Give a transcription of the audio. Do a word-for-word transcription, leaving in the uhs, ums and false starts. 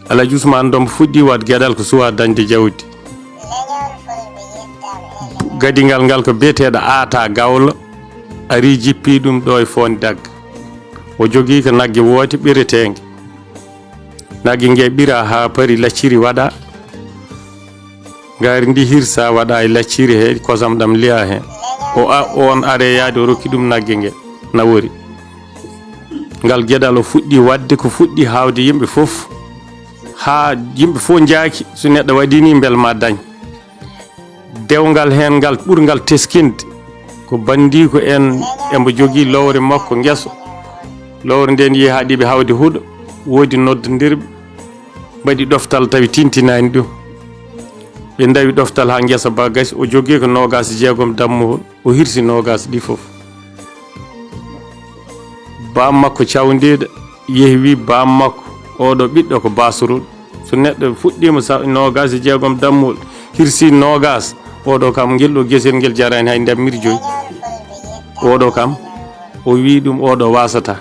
Alhaji Usmaan Dombo fuɗɗi waɗ geɗal ko suwa dañde jawdi. Gadigal ngal ko biyeteeɗo Aata Gawlo, ari jippi ɗum ɗo e Foondagga. O jogii ko nagge woote ɓireteenge. Nagge nge ɓira haa pari lacciri waɗa. Ngaari ndi hirsa waɗa e lacciri he kosam ɗam liya heen. O a-, on are yaade o rokki ɗum nagge nge nawori. Ngal geɗal o fuɗɗi waɗde ko fuɗɗi haawde yimɓe fof. Haa yimɓe fof njaaki, so neɗɗo waɗi ni mbel ma dañ. Dewngal heen ngal ɓurngal teskinde ko banndiiko en, embo jogii lowre makko ngeso. Lowre nden yehi haa ɗiɓe hawde huɗo, woodi noddondirɓe, mbaɗi ɗoftal tawi tintinaani ɗum. Ɓe ndawi ɗoftal haa ngesa ba gasi, o jogii ko noogaas e jeegom dammuhol, o hirsi noogaas ɗi fof. Baam makko cawndiiɗo yehi wi baam makko, "Oɗo ɓiɗɗo ko baasruɗo. So neɗɗo fuɗɗiima sa-, noogaas e jeegom dammuwol, hirsi noogaas, oɗo kam, ngel ɗo gesel ngel jaraani hay ndammiri joyi. Oɗo kam," o wi ɗum, "oɗo waasata."